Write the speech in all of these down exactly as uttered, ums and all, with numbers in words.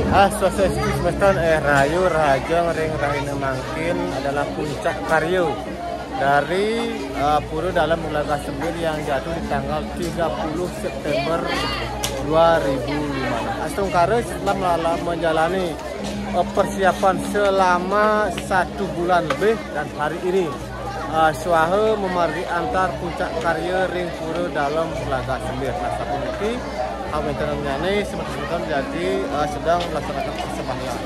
Ah, swastiastu semeton, eh, rahayu rahajeng ring rahina mangkin adalah puncak karya dari, eh, Pura Dalem Telaga Sembir yang jatuh di tanggal tiga puluh September dua ribu lima belas. Astungkara setelah melala-, menjalani, eh, persiapan selama satu bulan lebih dan hari ini, eh, swaha mamargi antar puncak karya ring Pura Dalem Telaga Sembir. Nah, sapuniki, kawentenannyane semeton-semeton jadi, eh, sedang melaksanakan persembahyang.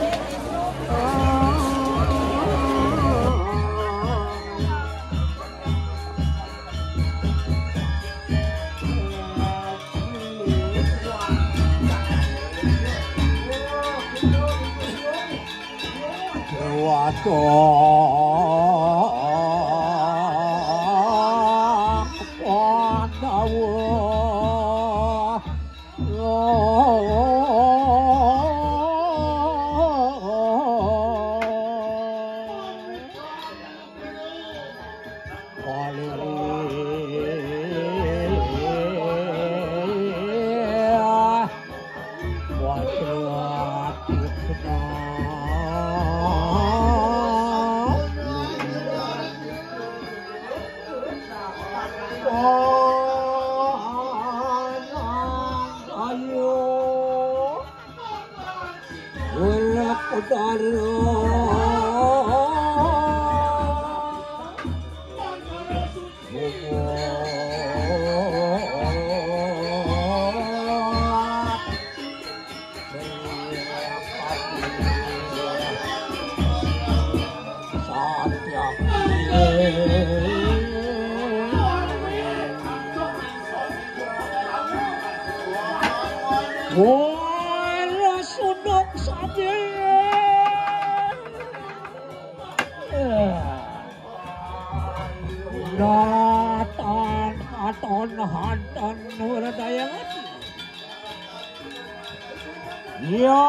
Wara sunduk saja. Natan aton hantan nur daya. Ya,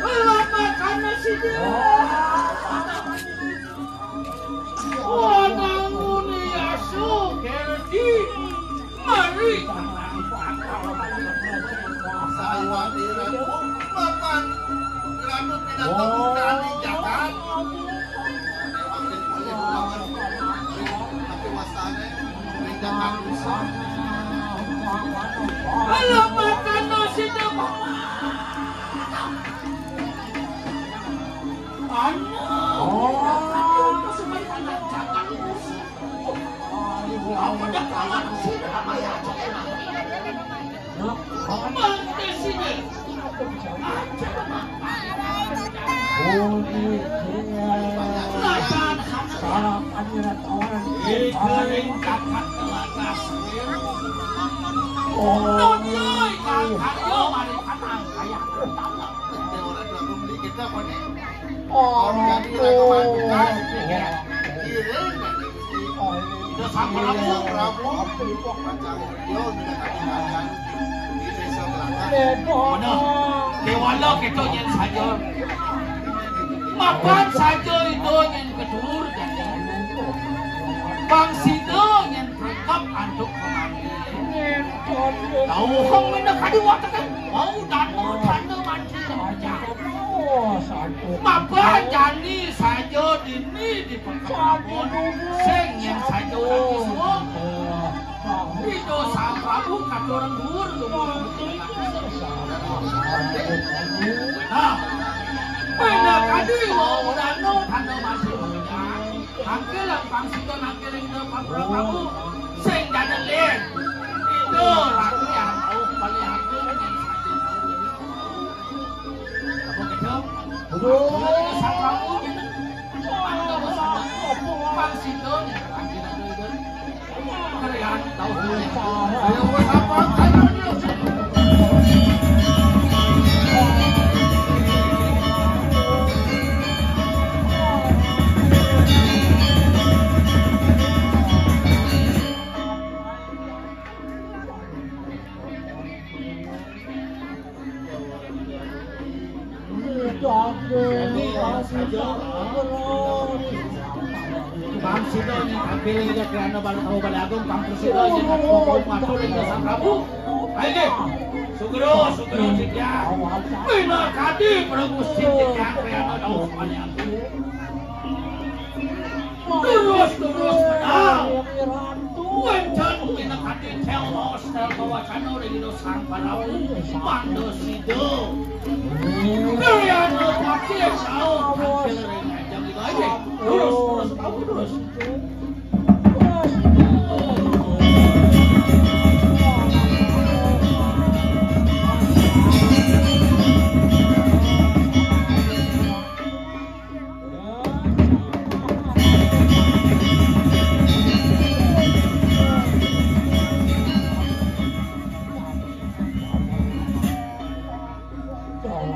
Lama kana sida. Wananguni asu kerdi mari. Sawan iratu mapan iratu pinaka putra di jagat. Tapi wasane ring jagat. Alamat kana sida. Anak. Oh. Apa dah kawan sini apa ya? Mangke sini. Salah pangeran kawan. Ikaring kakat telagas. Oh, iya, kakat yo mari kanang kaya. Kita apa nih? Oh, jadi lagu mantukan. Iya. Kita sama Prabu, Prabu. Macam yo, kita kaki kanan. Di desa belakang. Mana? Kewala kita nyen saja. Mapan saja itu nyen kedur jadi. Bang sida nyen rekep antuk pemanggi. Tau hong minda kadi watekan. Mau dana tanda manci raja. Maka jani saja dini di pekampun. Sing yang saja lagi semua. Ida Sang Prabu katurun dhuwur luhur. Nah, pina kadi wau dana tanda manci raja. Angkil lampang sida nangkil ring Ida Prabu. Sing dadi lin. Ida rakyat au bali agung ning satu. Apa kecap? Aduh. Ida Sang Prabu. Lampang sida ning angkil ring Ida. Kerian tau. Ayo, apa? Ayo, ayo. Bang sida ning tampil ida krana bala tau bala agung, bang sida ning matur ring Sang Prabu. Ayo, sugra, sugra titiang. Pina kadi Prabu Gusti titiang krana tau bala agung. Terus, terus, pedang. Kuencan pinakati telos, tel kawacana ring Ida Sang Parabu, mangda sida. Kalian pati sao, tampil ring ajang ibadah. Terus, terus, tahu terus.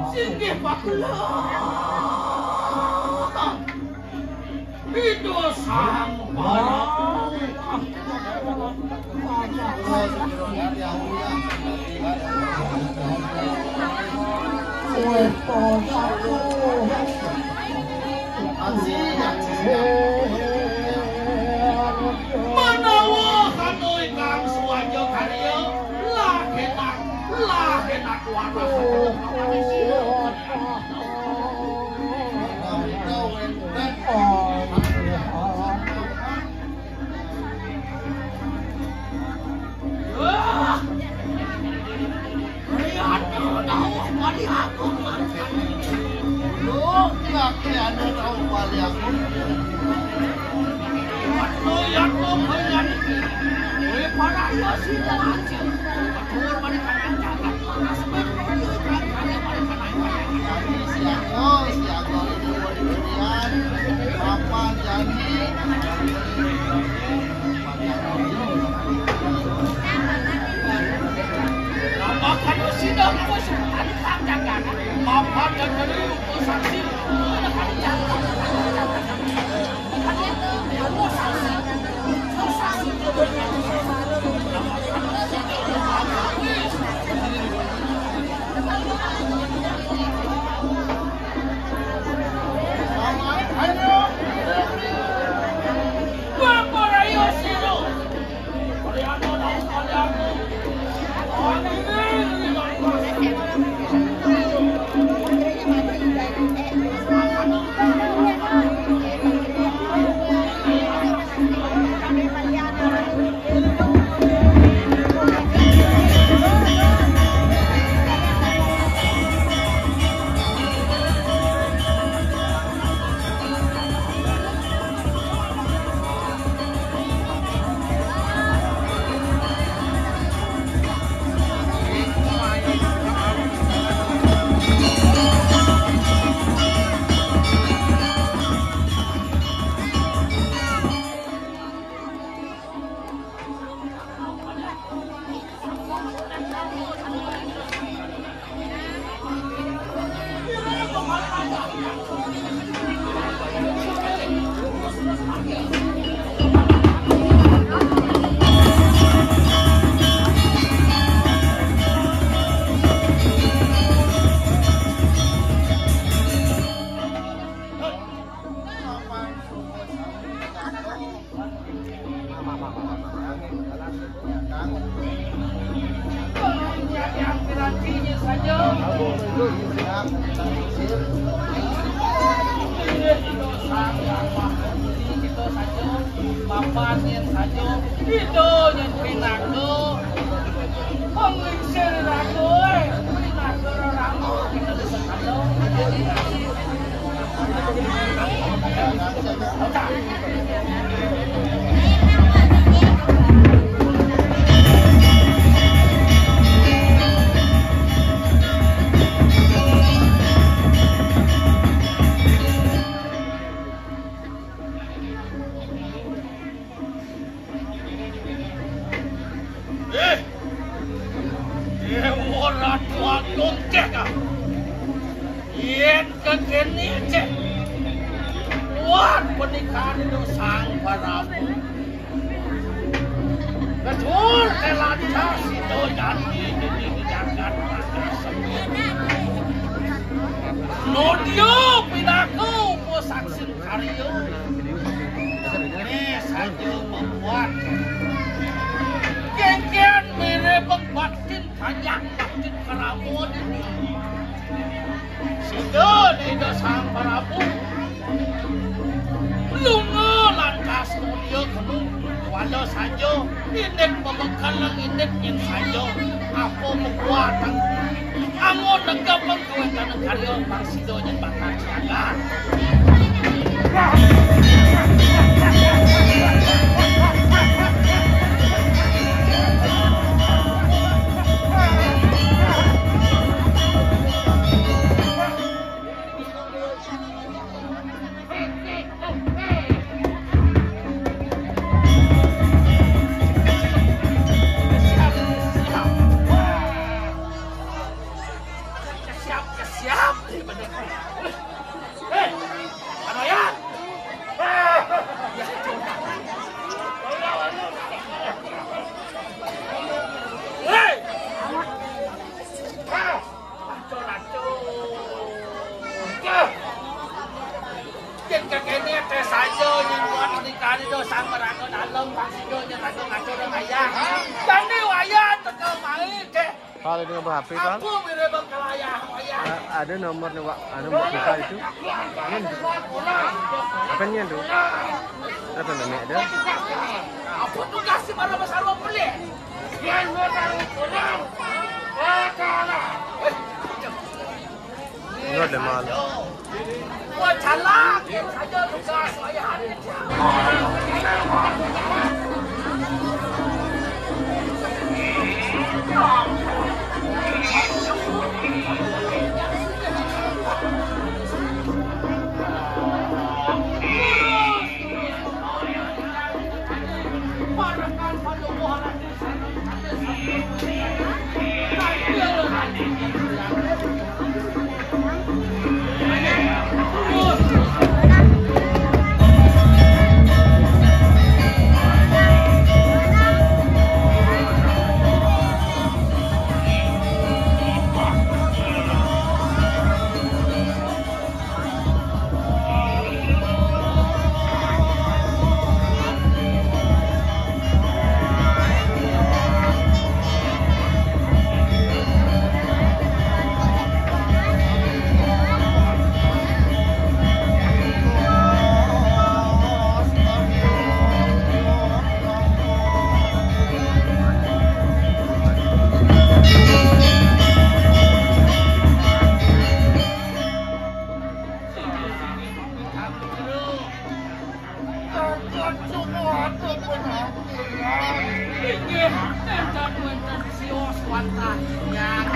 Singgih pakulah. Ida Sang Parabu. Manawa kano ingkang suwaja karya, lahenang, lahenang kuwasa. Siaga, siaga ini buat durian. Papan jani. Papan jani. Papan jani. Mapan yén saja, ida nyén pinaka panglingsir raga, pinaka rerama. Eh, Déwa Ratu Agung cék, ah. Yén kéné cék, kuat panikahan Ida Sang Prabu. Kecuali lantas sida jani di jagat. Nodia pinaka upasaksi karya. Né saja membuat. Kéngkén mirib baktin panjak baktin keramun ini. Sida Ida Sang Prabu. Lunga lantas mulia kenu wala saja. Indik bebekel indik nyin saja. Apa membuat anggo negep kawentan karya pang sida nyen bakal jagat. Siap, siap. Hei, Anoyan. Hei. Yén kéné té saja nyén buat nikah Ida Sang Prabu Dalem, pang sida nyén raga ngatur ayah. Jani wayah teka mai téh. Kalau ini ngambil H P, kan? Apa mirip bengkel ayah, ayah? A-, ada nomor nih, Wak. Anu, buat buka itu. Ini. Apa ini tuh? Apa namanya ada? Apa tugas si para besar beli? Enggak ada malu. Inggih, nénten wénten sios wantah tiyang.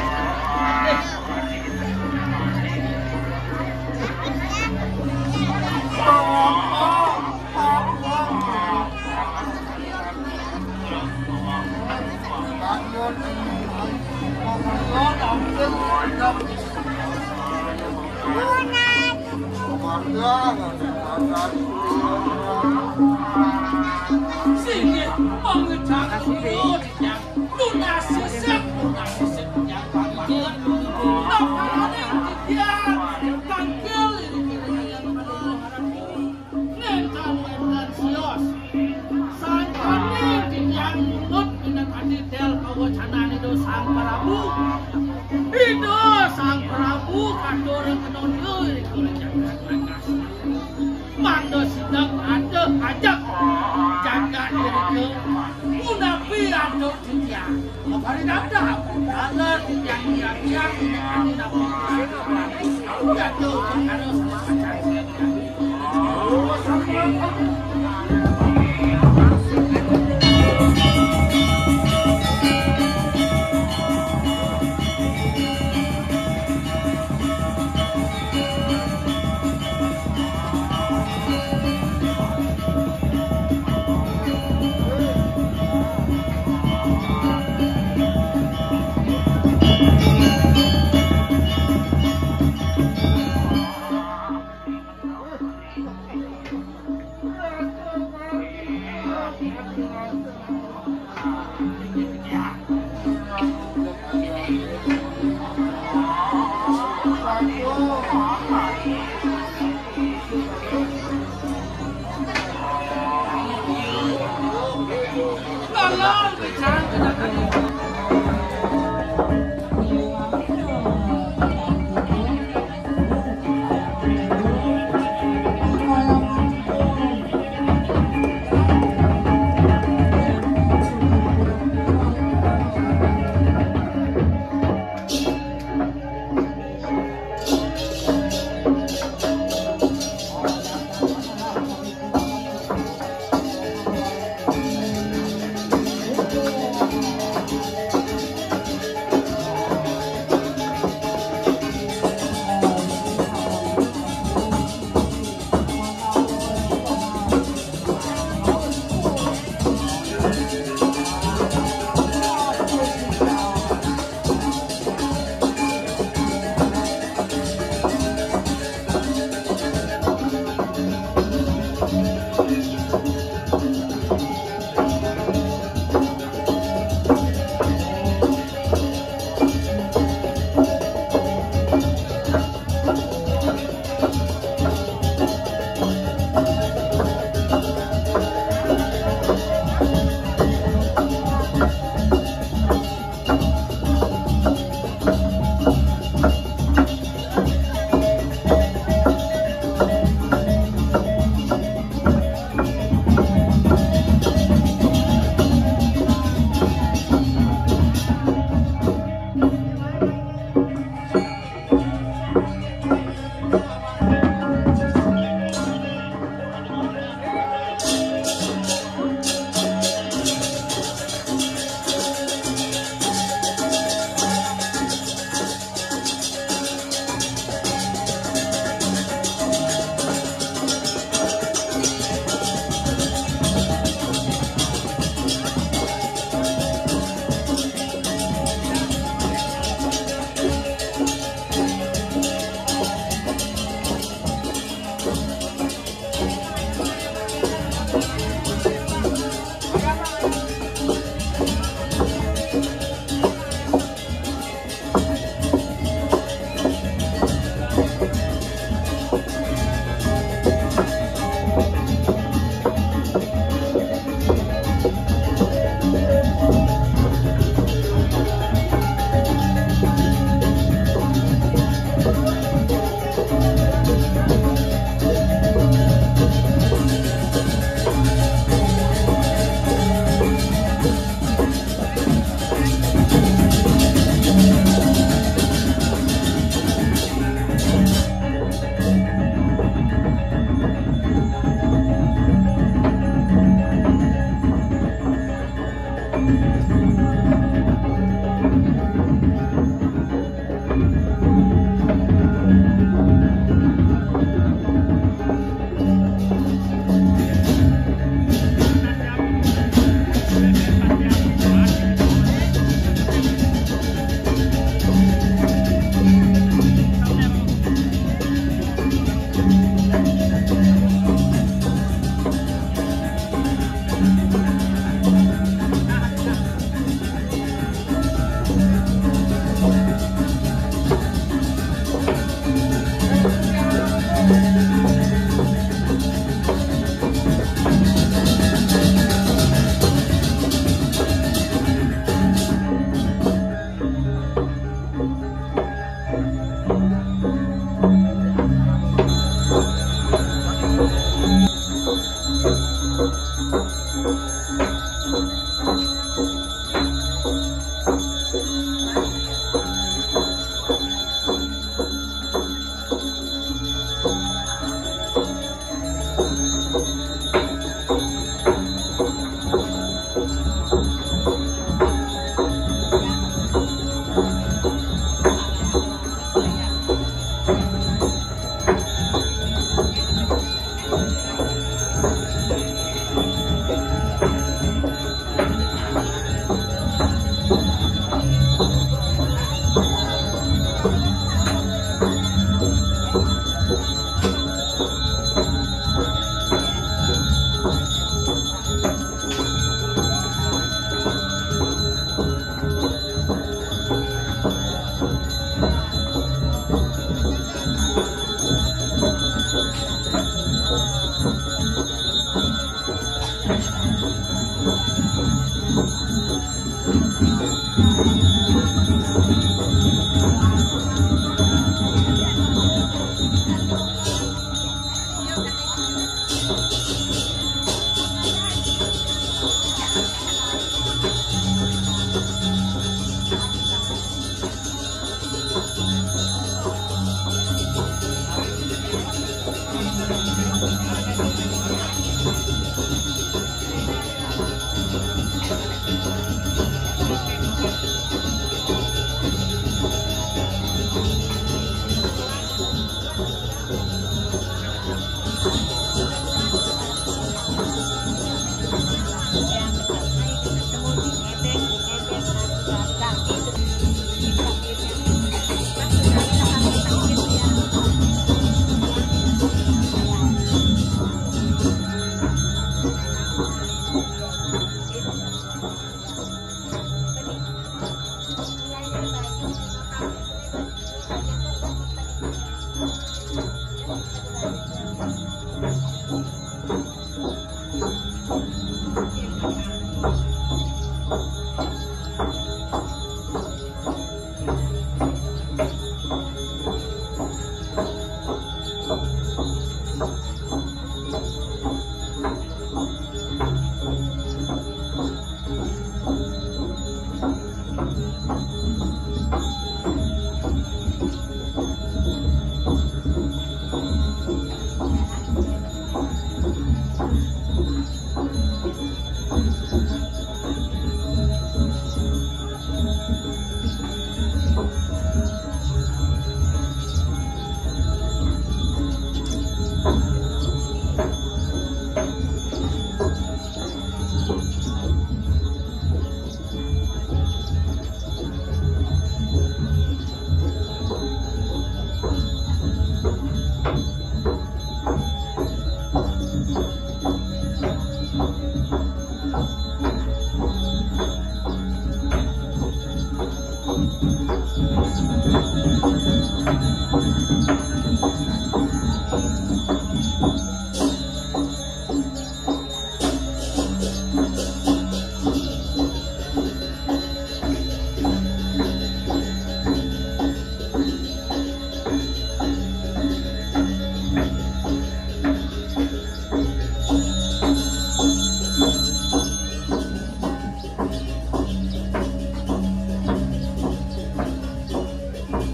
Singgih pangecak kula tiyang, tunas sisip, tunas sisip tiyang panggilan. Nakalane tiyang tangkil ing kira-kira. Nénten wénten sios. Sangkane tiyang nunut minangka detail kawacanan Ida Sang Prabu. Ida Sang Sedang ada hajat jagat mereka. Punapi ada titiang. Mari datang. Kalau titiang, titiang, titiang ini ada nabi. Aku jatuh perkara sama pacar.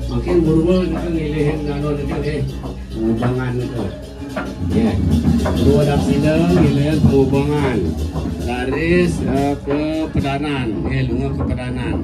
Makin berubah kita ngilihin anu nanti deh, pengubangan itu. Ya, kedua dapsina ngilihin pengubangan. Garis eh, kepedanan, ya, lunga kepedanan.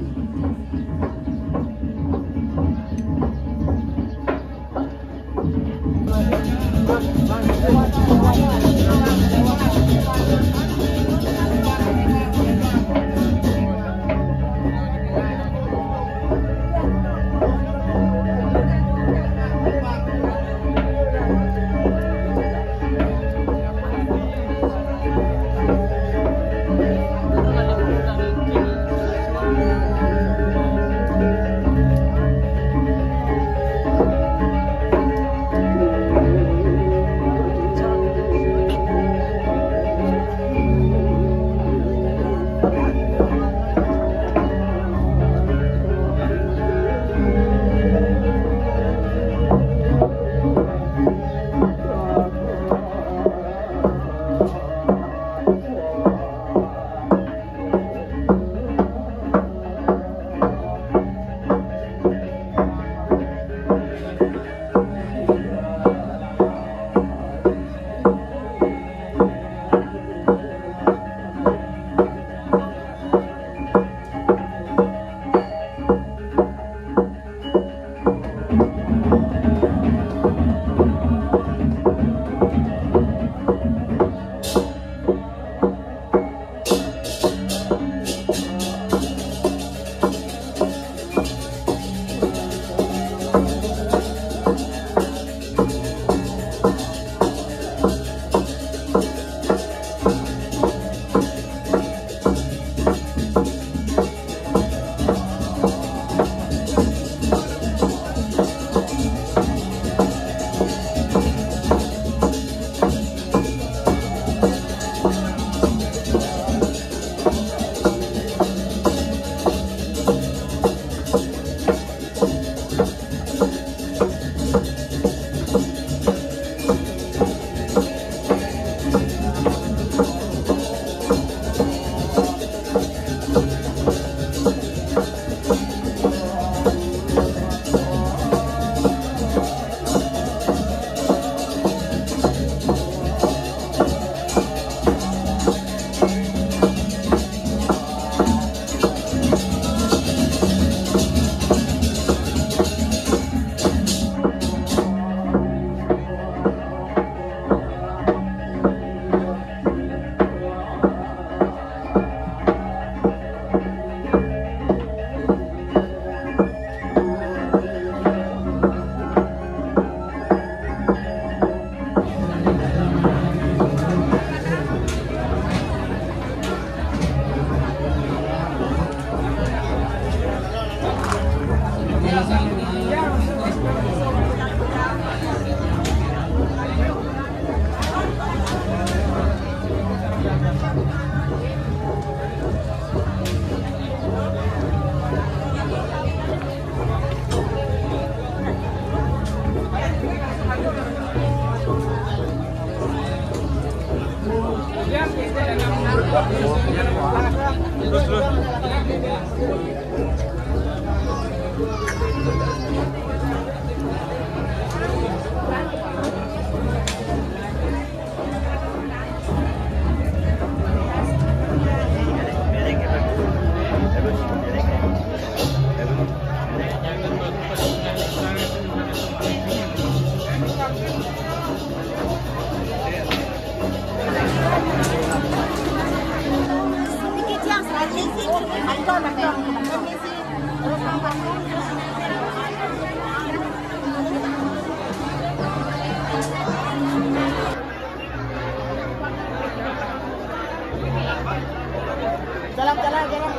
Jalan, jalan, jalan.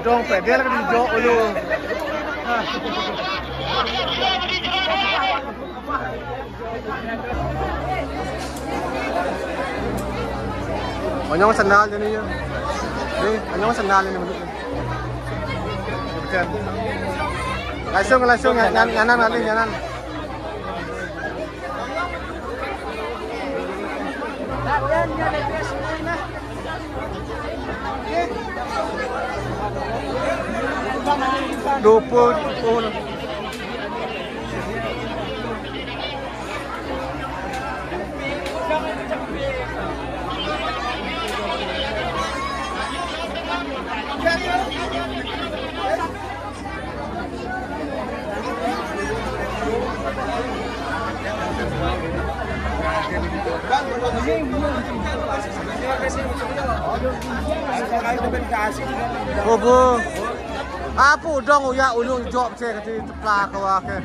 Dong, pede lagi di jok lu. Onyong sendal jani ya. Nih, onyong sendal ini bentuknya. Bukan. Langsung, langsung, nyanan, nyanan, nyanan. Dua puluh, dua puluh. Bobo. Apu dong uya ulung jok cek kati teplak kawake.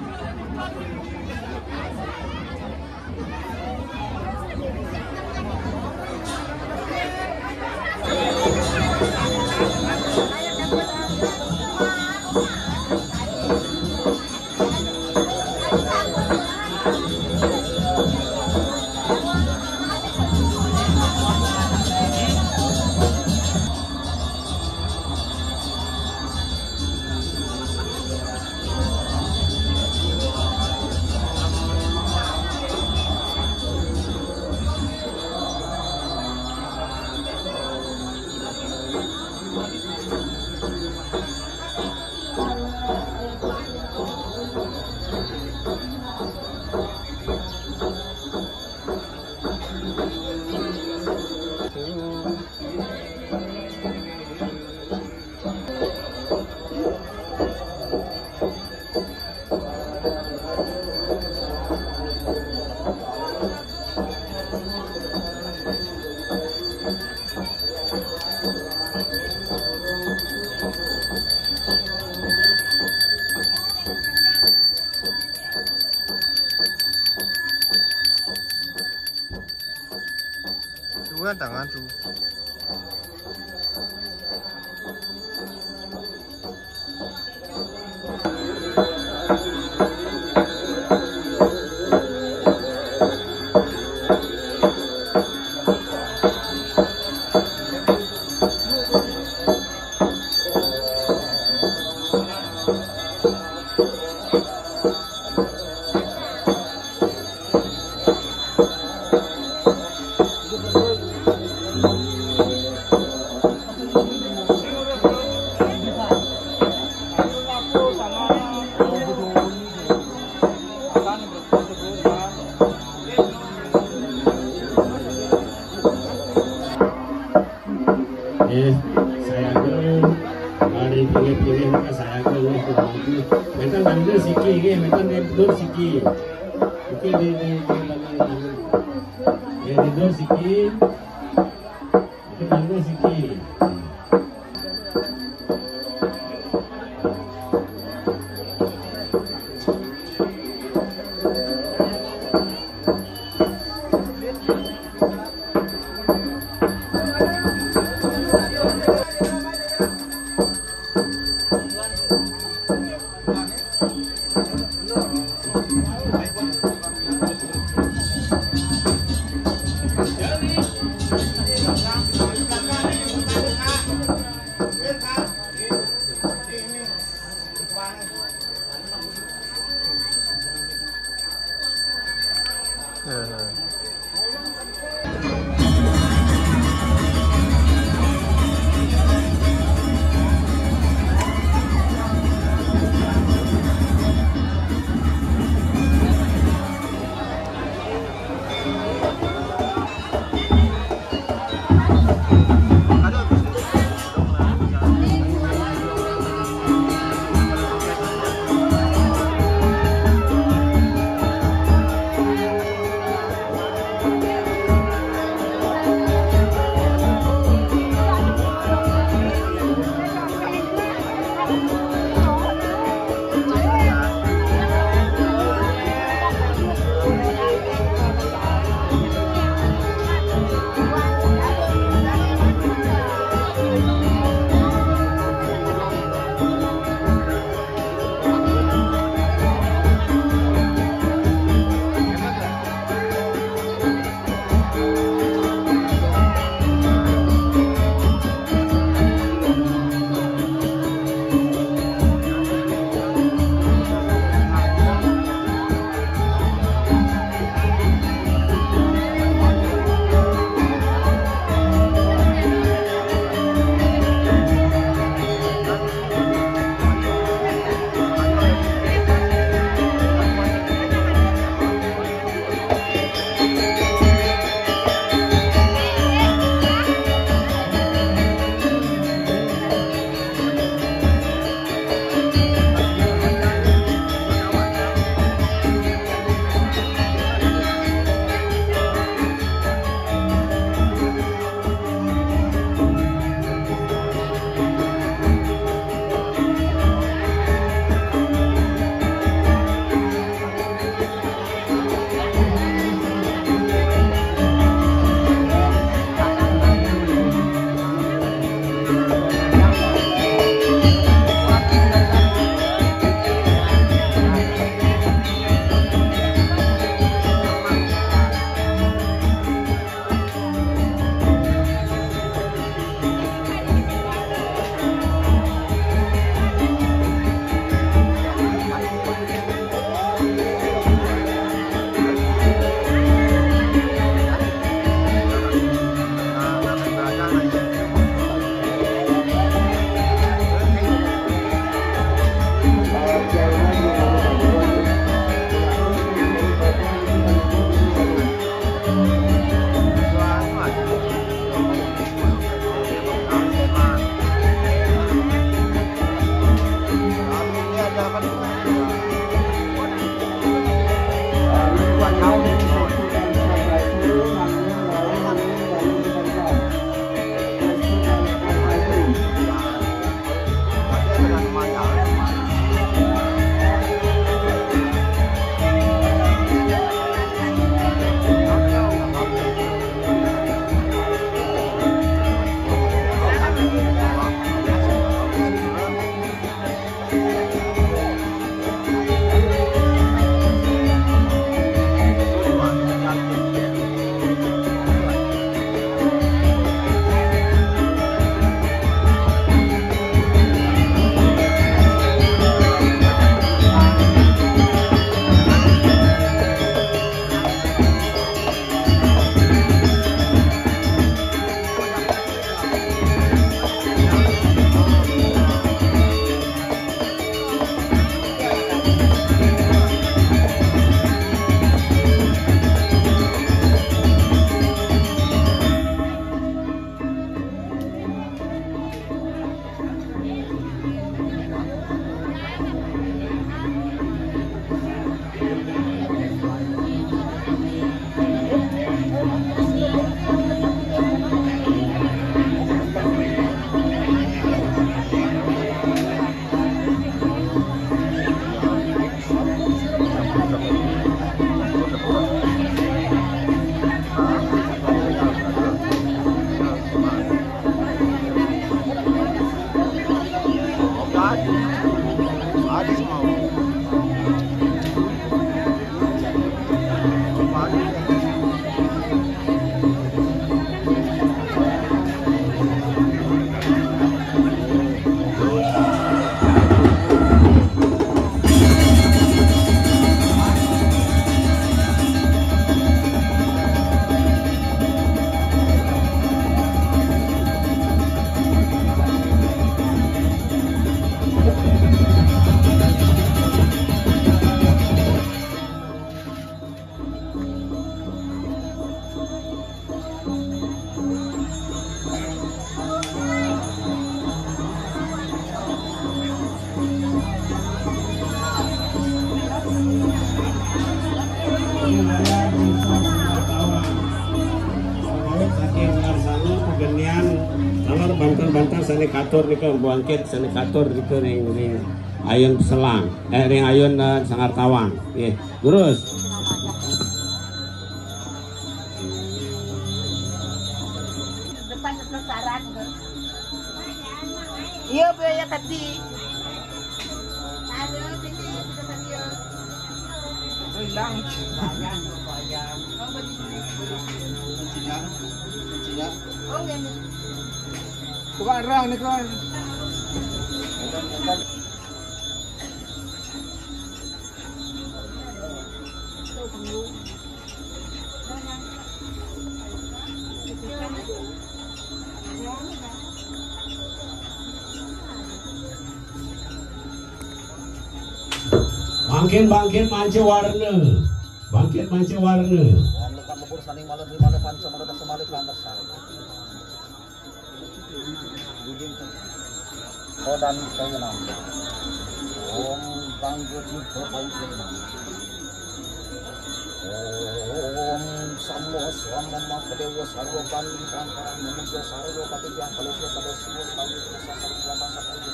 Dua tangan tuh. Eh, saya ke, ah, dipilih-pilih, maka saya ke, wih, tuh, aku. Minta tanda siki, eh, minta dur siki. Oke, di, di, di, di, eh, di dur siki. Oke, tanda siki. Sabar, banten-banten sané katur nika, bangkit sané katur nika ring, ring ayun selang, eh, ring ayun, eh, Sanggar Tawang. Nggih, durus. Depan penasaran. Iya, Bu, ya, tadi. Halo, sini, sudah tadi, ya. Hilang. Bayang, bayang. Oh, begitu. Kuncinya, kuncinya. Oh, enggak, enggak. Buka arah nih, kawan. Bangkit, bangkit, manca warna. Bangkit, manca warna. Om lekam mubur saning mala di mala panca mala dasa mala lantas. Kodan kayanam. Om bangkit mubur bangkit. Om samo swama makadewa sarwa bandi kangkarang manusia sarwa pati yang kalau sudah pada semua sekali terasa sarwa masa kali.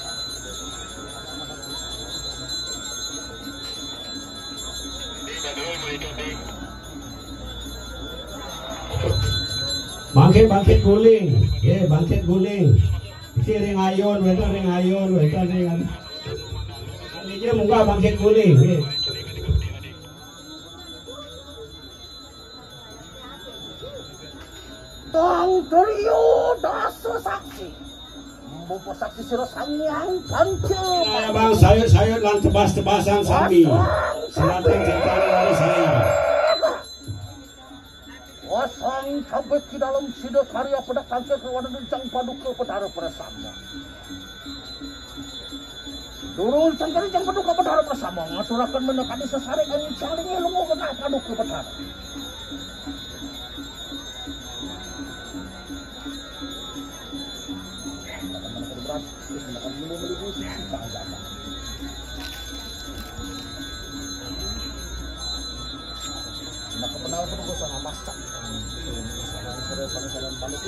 Bangkit, bangkit guling. Nggih, bangkit guling. Iki ring ayun, wénten ring ayun, wénten ring ayun. Niki munggah bangkit guling. Nggih. Tang trio dasa saksi. Mupa saksi sira Sang Hyang Panca. Abang sayut-sayut lan tebas-tebasan sami. Wasang sinatang jatara wara saya. Wasang cabik di dalam sida karya pedak tangkil kawanan rencang paduka Betara Prasama. Durung sangkari jang paduka Betara Prasama ngaturaken menakadi sesarik angin caling lunga genah paduka Betara. Nah, kepenal pun gue sama masak. Sama-sama balik.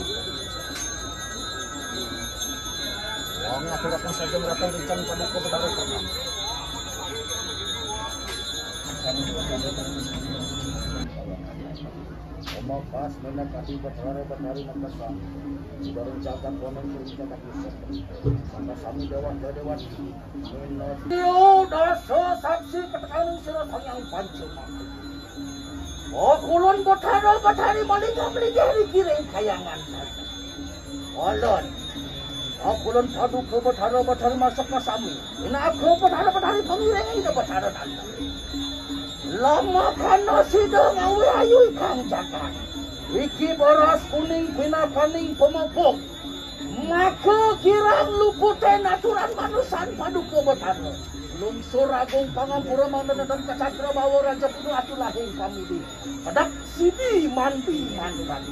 Wong ngaturaken saja meratang rencang paduka Betara Prasama. Omakas menakati Betara Betari Nakasa. Sudah rencangkan konon cerita tak bisa. Maka kami dewan dewan. Tio dasa saksi ketekaning sira Sang Hyang Panca. Oh, kulun Betara Betari malinggah-malinggih ring kayangan. Kulun. Oh, kulun paduka Betara Betari masuk ka sami. Inaka Betara Betari pangiring ida Betara Nanda. Lamakana sida ngawi ayu ikang jagat. Iki beras kuning pinakaning pemupuk. Maka kirang lupute naturan manusan paduka Betara. Lungsur agung pangampura mandan dan kacakra bawa raja puno atulahing pamidi. Pedak sidi mandi mandan.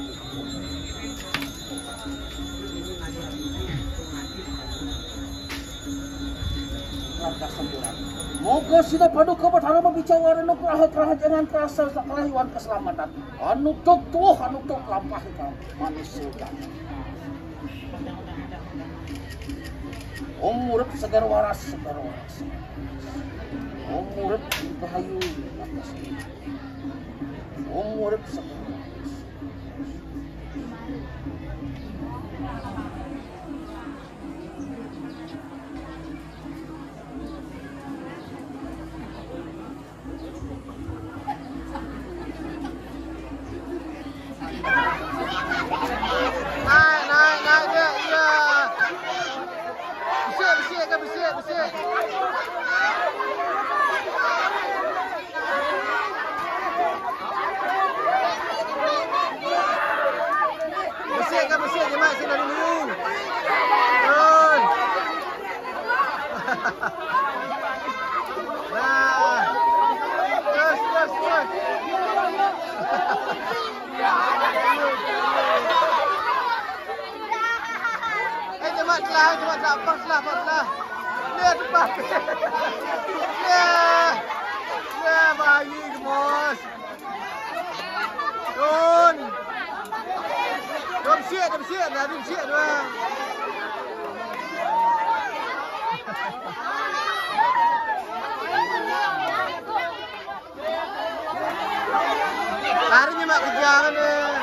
Rangka semburan. Moga sida paduka Betara mabicara nugraha kerahajengan kerasa kerahiwan keselamatan. Anu tuk tuh, anu tuk lampah ikang manusia. Om urip seger waras, seger waras. Om urip rahayu. Om urip seger waras. Naik, naik, naik, naik. Iya. Besik, besik, kan besik, besik. Besik, kan besik, jemat sini dulu. Turun. Nah. Terus, terus, terus. Eh, cepat lah, cepat lah, pas lah, pas lah. Dia cepat. Ya. Ya, bayi gemes. Turun. Turun sikit, turun Siap, dah, Din, siap, dah. Larinya mak kejangan, eh.